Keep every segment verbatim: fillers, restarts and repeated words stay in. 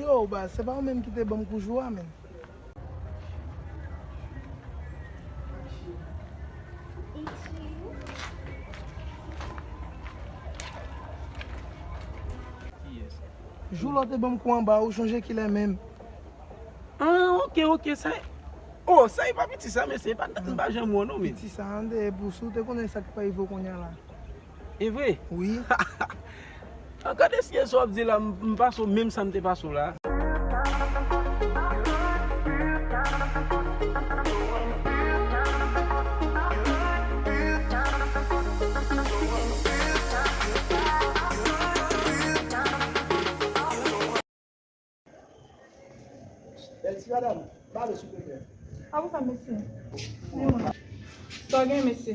Yo, baz, se pa ou menm ki te ban m kou jou a, menn? Jou lò te ban m kou anba, ou chonje kilè menm? Ah, ok, ok, sa. Oh, sa e pa piti sa, mesye, e pa dat m pa janm wè w non, men. Piti sa, an de pou si w te konnen sa k pa rive w kounye a la. E vre? Wi. An gade si e sa w ap di la, m, m pase w menm sa m te pase w la. Bèl ti madanm, ba m souple. A, ou fè mesye. Sa w gen mesye?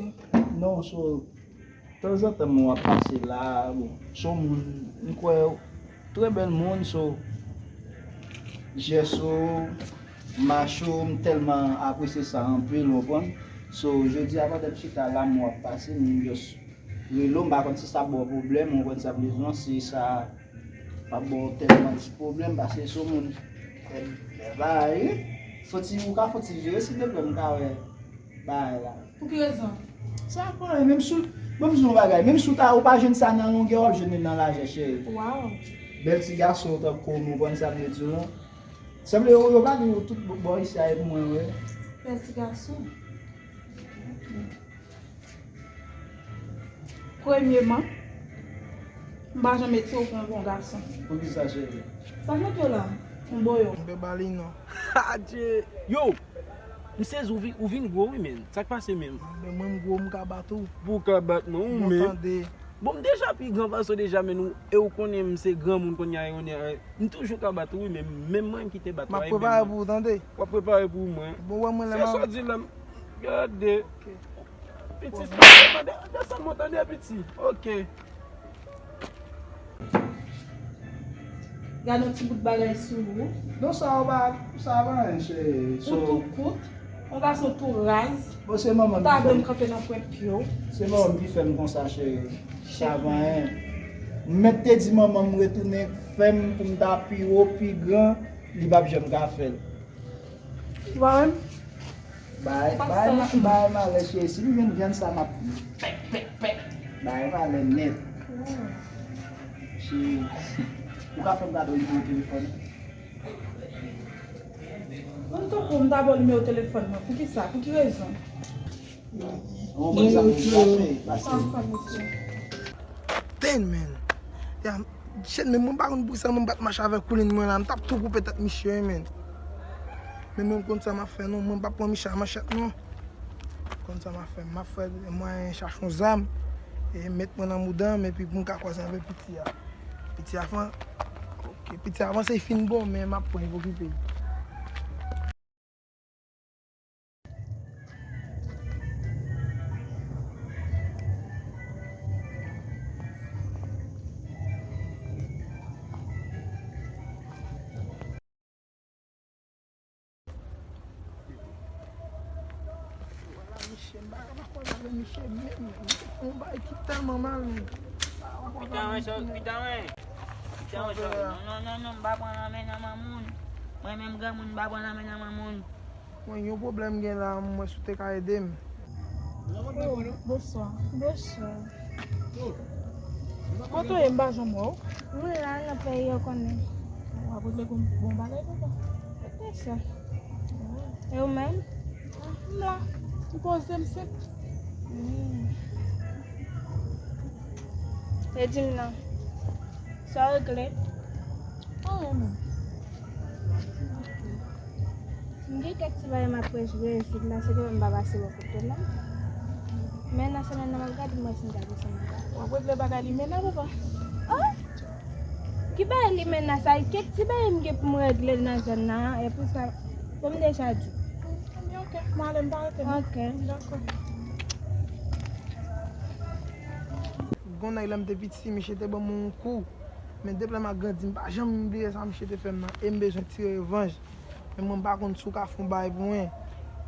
Non, so, tanzantan mwen w ap pase la, bon, se yon moun, m kwè, trè bèl moun, so, jès ou, mach ou, m tèlman apresye sa anpil, w konprann? So, jodi a pandan m chita la, mwen w ap pase, m just rele w, m pa konn si sa ba w pwoblèm, w konprann sa m bezwen, si sa pa ba w tèlman ti pwoblèm, paske se yon moun, eh, eh, bagay, wi. Fò ti, ou ka fò ti vire, silteplè, m ka wè bagay la. Pou ki rezon? Sa pa anyen, menm si w, ban m di w yon bagay, menm si w ta, ou pa jwenn sa nan longè, w ap jwenn li nan lajè, cheri. Waw. Bèl ti gason tankou w, ou konn sa m vle di w, non? Sanble yo, yo pa gen yo tout bò isi a, e pou mwen, wi. Bèl ti gason. Premyeman, m pa janm mete w pou yon bon gason. Poukisa, cheri? Sa k mete w la? Yon boyo. M pe ba li non. Adje! Yo! M sezi ou vin, ou vin gwo wi, menn. Sa k pase menm? Anben mwen m gwo, m ka bat ou. Pou w ka bat mwen, ou menm. Bon, tande. Bon, m deja pi gran pase w deja, menn, ou, e ou konnen m se granmoun kounye a, kounye a, m toujou ka bat ou wi, men menm mwen ki te bat ou a, e menm mwen. M ap prepare pou ou, tande. W ap prepare pou mwen. Bon, wè mwen lè m a. Se sa w di la, m gade. Ok. Piti, desann mwen tande, piti. Ok. Gade yon ti bout bagay sou ou. Non, sa yo pa, sa pa anyen, cheri. Ou tou kout, yon gason tou raz. Bon, se manman m ki fè m. Ou ta vle m kanpe nan pwent pye w. Se manman m ki fè m konsa, cheri. Sa pa anyen. M mèt te di manman m retounen fè m pou m ta pi wo, pi gran, li p ap janm ka fè l. Ou pa wè m? Bay, bay, bay malè, cheri. Si m jwenn vyann sa, m ap pèk, pèk, pèk. Bay malè nèt. Cheri, ou ka fè m gade nimewo telefòn? Mwen tou kou, m ta ba w nimewo telefòn mwen. Pou ki sa? Pou ki rezon? Bon, bon, sa m di a, cheri, paske. Tann, men. Ya, shit, men mwen pa konn poukisa mwen bat mache avèk koulin mwen la. M t ap tou koupe tèt misye, wi, men. Men mwen konn sa m ap fè, non. Mwen p ap pran misye a manchèt, non. Konn sa m ap fè. M ap fè mwayen chache yon zam e met mwen nan mouda m, epi pou m ka kwaze avèk piti a. Piti a fan-, ok, piti a avanse, fin bon, men m ap pran, epi okipe. Wala, misye, m pa ka pa kwaze avè misye byen, men. Yon bagay ki tèlman mal, men. Pita mwen, chòv, pita mwen. Pita mwen, chòv. Non, non, non, non, m pa pran lanmen nan men moun. Mwen menm granmoun, m pa pran lanmen nan men moun. Mwen, yon pwoblèm gen la, m wè si w te ka ede m. Oh, bonswa. Bonswa. Kote w ye, m pa janm wè w? Mwen la, nan peyi yo konnen. W ap regle bon, bon bagay, papa. Kote sa? E ou menm? M la. M poze m senp. Hmm. E di m non. Sa w regle? Anyen menm. M gen kèk ti bagay m ap rejwe isit la, se ke m pa pase bò kote w non. Men nan semèn nan m ap gade m wè si m ka desann anba. W ap regle bagay limena, papa? Oh! Ki bagay limena sa? Kèk ti bagay m gen pou m regle nan zòn nan, e pou sa, bon, m deja di w. Ebyen, ok, m ale, m pa rete non. Ok. Dakò. Gon nèg lè m te piti, misye te ban m yon kou. Men depi lè m a grandi, m pa janm bliye sa misye te fè m nan. E m bezwen tire revanj. Men mwen m pa konn si w ka fè yon bagay pou mwen.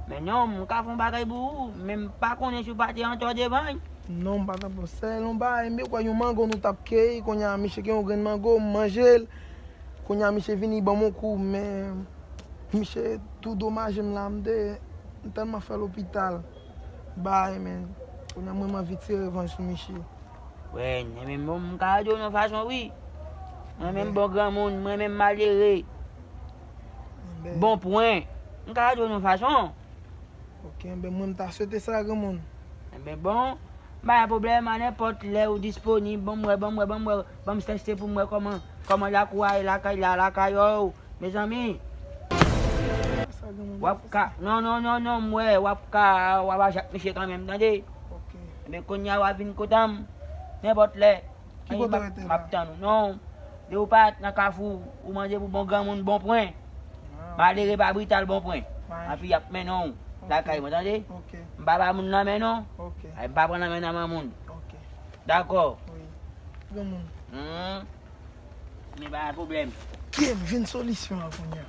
Men non, m ka fè yon bagay pou ou, men m pa konnen si w pa te antò devan l. Non, m pa t antò. Sèl yon bagay, m kwè yon mango nou t ap keyi, kounye a misye gen yon grenn mango, m manje l. Kounye a misye vini ban m yon kou, men misye tou domaje m la, m te, m tèlman fè lopital. Bay, men. Kounye a mwen, m anvi tire revanj sou misye. Wè, mwen menm bon, m ka di w yon fason, wi. Mwen menm bon granmoun, mwen menm malere. Bon pwen. M ka di w yon fason. Ok, enben mwen m ta swete sa, granmoun. Enben bon, m pa gen pwoblèm, a nenpòt lè ou disponib, ban m wè, ban m wè, ban m wè, ban m chèche pou m wè kòman, kòman lakou a ye lakay la, lakay ou, mezanmi. Sa, granmoun. W ap ka, non, non, non, non, m wè, w ap ka, w ap aji ak misye kanmenm, tande? Ok. Enben kounye a w ap vin kote m, nenpòt lè. Ki kote w rete M la? ap tann ou, non. Lè ou parèt nan kafou, ou mande pou bon granmoun, bon pwen. Ah, Malere pa brital, bon pwen. Fine. Anpi y ap mennen w lakay mwen, tande? Ok, M pa ba moun lanmen, non. ok, Ay, m pa pran lanmen nan men moun. ok. Dakò. Wi. Granmoun. Hmm. Men pa gen pwoblèm. Kite m jwenn solisyon an kounye a.